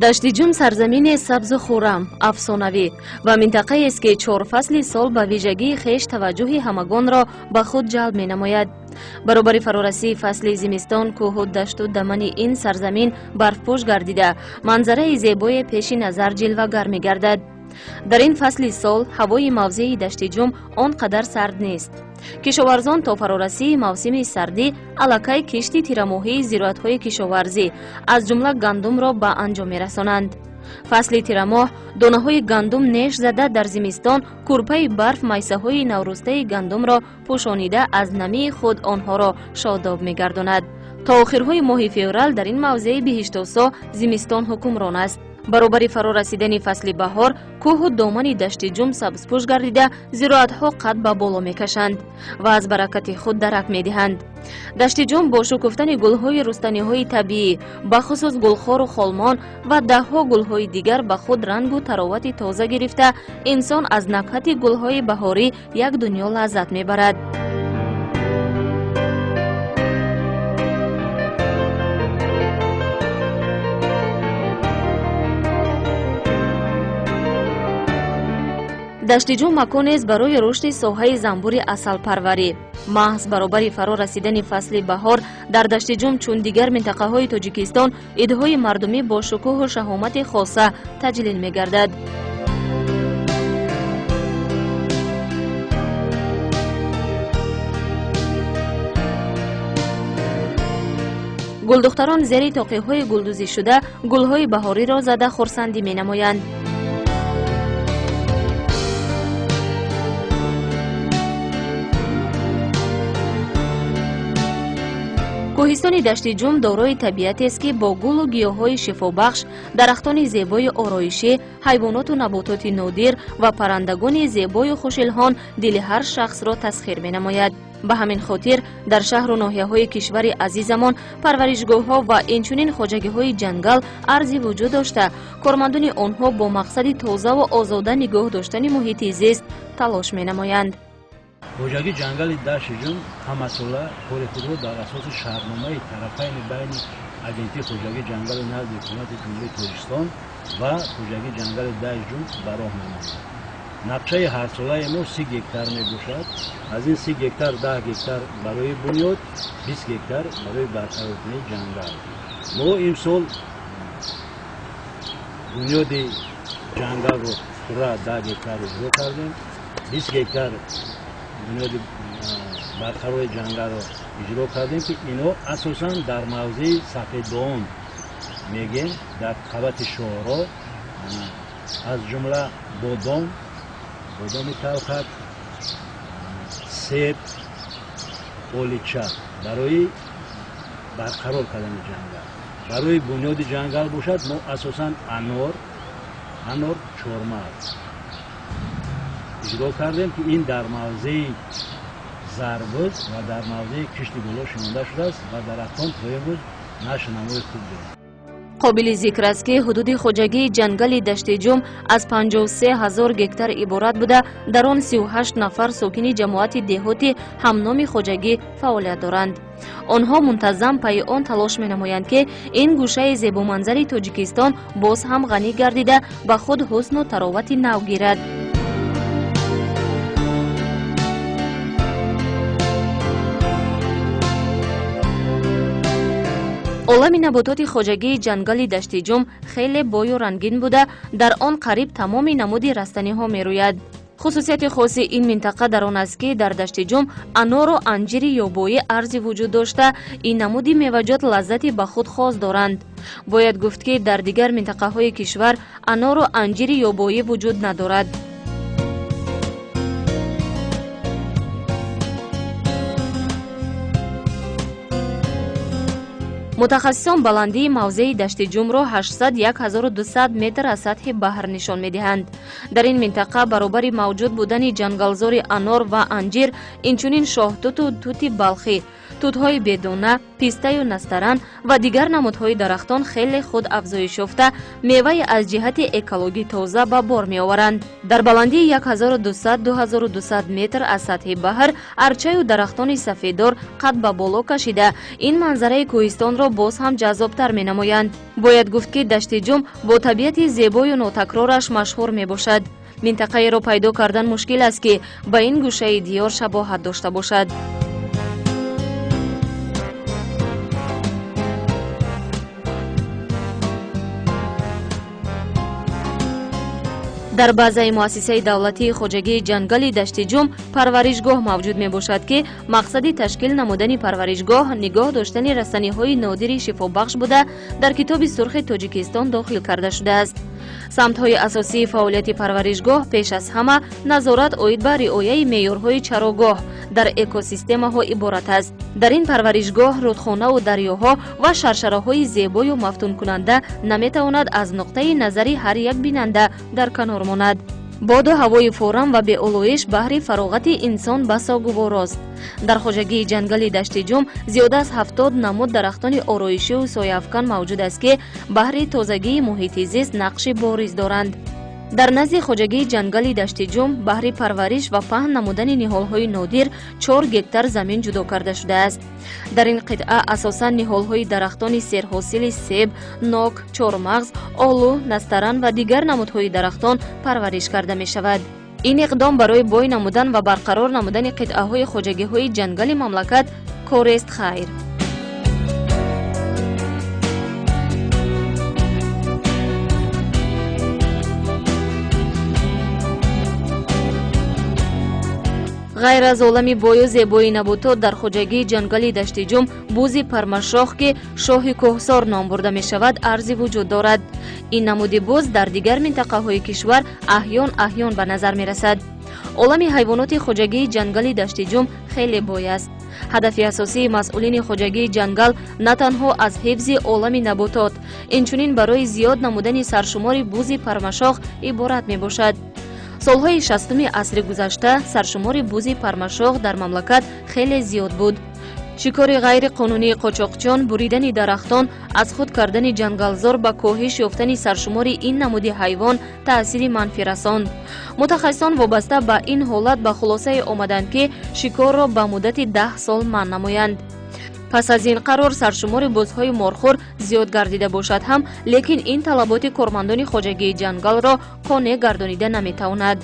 Даштиҷум сарзамини сабзу хуррам, афсонавӣ ва минтақаест, ки чор фасли сол ба вижагии хеш таваҷҷӯҳи ҳамагонро ба худ ҷалб менамояд. Баробари фарорасии фасли зимистон, кӯҳу дашту дамани ин сарзамин барфпӯш гардида, манзараи зебое пеши назар ҷилвагар мегардад. Дар ин фасли сол ҳавои мавзеи Даштиҷум он қадар сард нест. Кишоварзон то фарорасии мавсими сардӣ аллакай кишти тирамоҳии зироатҳои кишоварзӣ, аз ҷумла гандумро, ба анҷом мерасонанд. Фасли тирамоҳ донаҳои гандум неш зада, дар зимистон кӯрпаи барф майсаҳои наврӯстаи гандумро пӯшонида, аз намии худ онҳоро шодоб мегардонад. То охирҳои моҳи феврал дар ин мавзеи биҳиштосо зимистон ҳукмрон аст. Баробари фаро расидани фасли баҳор, кӯҳу домани Даштиҷум сабзпӯш гардида, зироатҳо қад ба боло мекашанд ва аз баракати худ дарак медиҳанд. Даштиҷум бо шукуфтани гулҳои рустаниҳои табиӣ, бахусус гулхору холмон ва даҳҳо гулҳои дигар, ба худ рангу таровати тоза гирифта, инсон аз накҳати гулҳои баҳорӣ як дунё лаззат мебарад. Даштиҷум маконест барои рушди соҳаи занбури асалпарварӣ. Маҳз баробари фаро расидани фасли баҳор дар Даштиҷум, чун дигар минтақаҳои Тоҷикистон, идҳои мардумӣ бо шукӯҳу шаҳомати хоса таҷлил мегардад. Гулдухтарон зери тоқиҳои гулдӯзишуда гулҳои баҳориро зада, хурсандӣ менамоянд. Кӯҳистони Даштиҷум дорои табиатест, ки бо гулу гиёҳҳои шифобахш, дарахтони зебои ороишӣ, ҳайвоноту набототи нодир ва паррандагони зебою хушилҳон дили ҳар шахсро тасхир менамояд. Ба ҳамин хотир дар шаҳру ноҳияҳои кишвари азизамон парваришгоҳҳо ва инчунин хоҷагиҳои ҷангал арзи вуҷуд дошта, кормандони онҳо бо мақсади тозаву озода нигоҳ доштани муҳити зист талош менамоянд. Хоҷагии ҷангали Даштиҷум ҳамасола кори худро дар асоси шартномаи тарафайни байни Агентии хоҷагии ҷангали назди Ҳукумати Ҷумҳурии Тоҷикистон ва хоҷагии ҷангали Даштиҷум ба роҳ мемонад. Нақшаи ҳарсолаи мо 30 гектар мебошад. Аз ин 30 гектар 10 гектар барои бунёд, 20 гектар барои барқароркунии ҷангал. Мо имсол бунёди ҷангалро пурра 10 гектар иҷро кардем, 20 гектар бунёди барқарори ҷангалро иҷро кардем, ки ино асосан дар мавзеи Сафеддоон мегем, дар қабати шоҳро, аз ҷумла бодом, бодоми талхак, себ, олича барои барқарор кардани ҷангал. Барои бунёди ҷангал бошад, мо асосан анор, чормағз иҷро кардем, ки ин дар мавзеи Зарбуз ва дар мавзеи кишти боло шинонда шудааст ва дарахтон то имрӯз нашунамои хуб доранд. Қобили зикр аст, ки ҳудуди хоҷагии ҷангали Даштиҷум аз 53 ҳазор гектар иборат буда, дар он 38 нафар сокини ҷамоати деҳоти ҳамноми хоҷагӣ фаъолият доранд. Онҳо мунтазам пайи он талош менамоянд, ки ин гӯшаи зебоманзари Тоҷикистон боз ҳам ғанӣ гардида, ба худ ҳусну таровати нав гирад. Олами набототи хоҷагии ҷангали Даштиҷум хеле бою рангин буда, дар он қариб тамоми намуди растаниҳо мерӯяд. Хусусияти хоси ин минтақа дар он аст, ки дар Даштиҷум анору анҷири ёбоӣ арзи вуҷуд дошта, ин намуди меваҷот лаззати ба худ хос доранд. Бояд гуфт, ки дар дигар минтақаҳои кишвар анору анҷири ёбоӣ вуҷуд надорад. Мутахассисон баландии мавзеи Даштиҷумро 800-1200 метр аз сатҳи баҳр нишон медиҳанд. Дар ин минтақа баробари мавҷуд будани ҷангалзори анор ва анҷир, инчунин шоҳтуту тути балхӣ, Тутҳои бедона, пистаю настаран ва дигар намудҳои дарахтон хеле худ афзоиш ёфта, меваи аз ҷиҳати экологӣ тоза ба бор меоваранд. Дар баландии 1200-2200 метр аз сатҳи баҳр арчаю дарахтони сафеддор қад ба боло кашида, ин манзараи кӯҳистонро боз ҳам ҷаззобтар менамоянд. Бояд гуфт, ки Дашти Ҷум бо табиати зебою нотакрораш машҳур мебошад. Минтақаеро пайдо кардан мушкил аст, ки ба ин гӯшаи диёр шабоҳат дошта бошад. Дар базаи муассисаи давлатии хоҷагии ҷангали Дашти Ҷум парваришгоҳ мавҷуд мебошад, ки мақсади ташкил намудани парваришгоҳ нигоҳ доштани растаниҳои нодири шифобахш буда, дар Китоби сурхи Тоҷикистон дохил карда шудааст. Самтҳои асосии фаъолияти парваришгоҳ пеш аз ҳама назорат оид ба риояи меъёрҳои чарогоҳ дар экосистемаҳо иборат аст. Дар ин парваришгоҳ рудхонаву дарёҳо ва шаршараҳои зебою мафтункунанда наметавонад аз нуқтаи назари ҳар як бинанда дар канор монад. Боду ҳавои форам ва беолоиш баҳри фароғати инсон басо гуворост. Дар хоҷагии ҷангали Дашти Ҷум зиёда аз 70 намуд дарахтони ороишию сояафкан мавҷуд аст, ки баҳри тозагии муҳити зист нақши бориз доранд. Дар назди хоҷагии ҷангали Дашти Ҷум баҳри парвариш ва паҳн намудани ниҳолҳои нодир 4 гектар замин ҷудо карда шудааст. Дар ин қитъа асосан ниҳолҳои дарахтони серҳосили себ, нок, чормағз, олу, настаран ва дигар намудҳои дарахтон парвариш карда мешавад. Ин иқдом барои бой намудан ва барқарор намудани қитъаҳои хоҷагиҳои ҷангали мамлакат корест хайр. Ғайр аз олами бою зебои наботот дар хоҷагии ҷангали Дашти Ҷум бузи пармашох, ки шоҳи кӯҳсор ном бурда мешавад, арзи вуҷуд дорад. Ин намуди буз дар дигар минтақаҳои кишвар аҳён аҳён ба назар мерасад. Олами ҳайвоноти хоҷагии ҷангали Дашти Ҷум хеле бой аст. Ҳадафи асосии масъулини хоҷагии ҷангал на танҳо аз ҳифзи олами наботот, инчунин барои зиёд намудани саршумори бузи пармашох иборат мебошад. Солҳои 60-уми асри гузашта саршумори бузи пармашох дар мамлакат хеле зиёд буд. Шикори ғайриқонунии қочоқчиён, буридани дарахтон, аз худ кардани ҷангалзор ба коҳиш ёфтани саршумори ин намуди ҳайвон таъсири манфӣ расонд. Мутахассисон вобаста ба ин ҳолат ба хулосае омаданд, ки шикорро ба муддати 10 сол манъ намоянд. Пас аз ин қарор саршумори бузҳои морхӯр зиёд гардида бошад ҳам, лекин ин талаботи кормандони хоҷагии ҷангалро қонеъ гардонида наметавонад.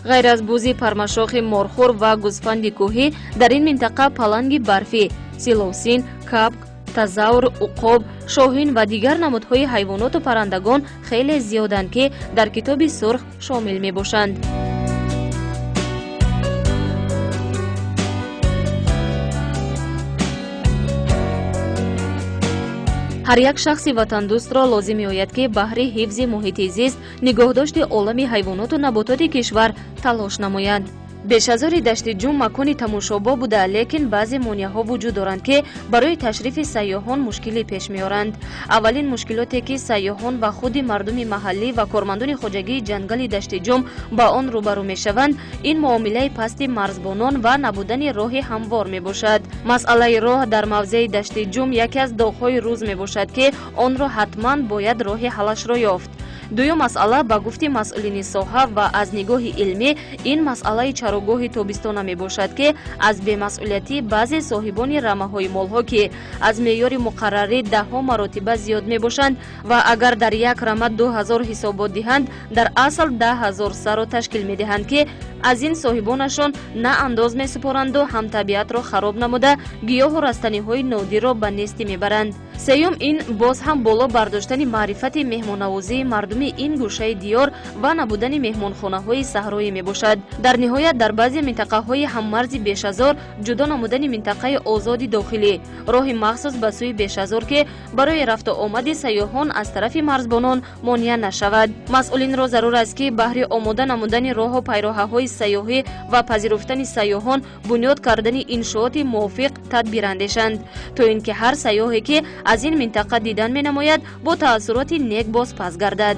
Ғайр аз бузи пармашохи морхӯр ва гӯсфанди кӯҳӣ, дар ин минтақа паланги барфӣ, силовсин, капк, тазавр, уқоб, шоҳин ва дигар намудҳои ҳайвоноту паррандагон хеле зиёданд, ки дар Китоби сурх шомил мебошанд. Ҳар як шахси ватандӯстро лозим меояд, ки баҳри ҳифзи муҳити зист, нигоҳдошти олами ҳайвоноту набототи кишвар талош намоянд. Бешазори Дашти Ҷум макони тамошобо буда, лекин баъзе монеаҳо вуҷуд доранд, ки барои ташрифи сайёҳон мушкилӣ пеш меоранд. Аввалин мушкилоте, ки сайёҳон ва худи мардуми маҳаллӣ ва кормандони хоҷагии ҷангали Дашти Ҷум ба он рӯбарӯ мешаванд, ин муомилаи пасти марзбонон ва набудани роҳи ҳамвор мебошад. Масъалаи роҳ дар мавзеи Дашти Ҷум яке аз доғҳои рӯз мебошад, ки онро ҳатман бояд роҳи ҳаллашро ёфт. Дуюм масъала, ба гуфти масъулини соҳа ва аз нигоҳи илмӣ, ин масъалаи чарогоҳи тобистона мебошад, ки аз бемасъулиятии баъзе соҳибони рамаҳои молҳо, ки аз меъёри муқаррарӣ даҳҳо маротиба зиёд мебошанд ва агар дар як рама 2000 ҳисобот диҳанд, дар асл 10 000 сарро ташкил медиҳанд, ки аз ин соҳибонашон на андоз месупоранду ҳам табиатро хароб намуда, гиёҳу растаниҳои нодирро ба нестӣ мебаранд. Сеюм, ин боз ҳам боло бардоштани маърифати меҳмоннавозии мардуми ин гӯшаи диёр ва набудани меҳмонхонаҳои саҳроӣ мебошад. Дар ниҳоят, дар баъзе минтақаҳои ҳаммарзи Бешазор ҷудо намудани минтақаи озоди дохилӣ, роҳи махсус ба сӯи Бешазор, ки барои рафту омади сайёҳон аз тарафи марзбонон монеа нашавад. Масъулинро зарур аст, ки баҳри омода намудани роҳу пайроҳаҳои сайёҳӣ ва пазируфтани сайёҳон бунёд кардани иншооти мувофиқ тадбир андешанд, то ин ки ҳар сайёҳе, ки аз ин минтақа дидан менамояд, бо таассуроти нек боз пас гардад.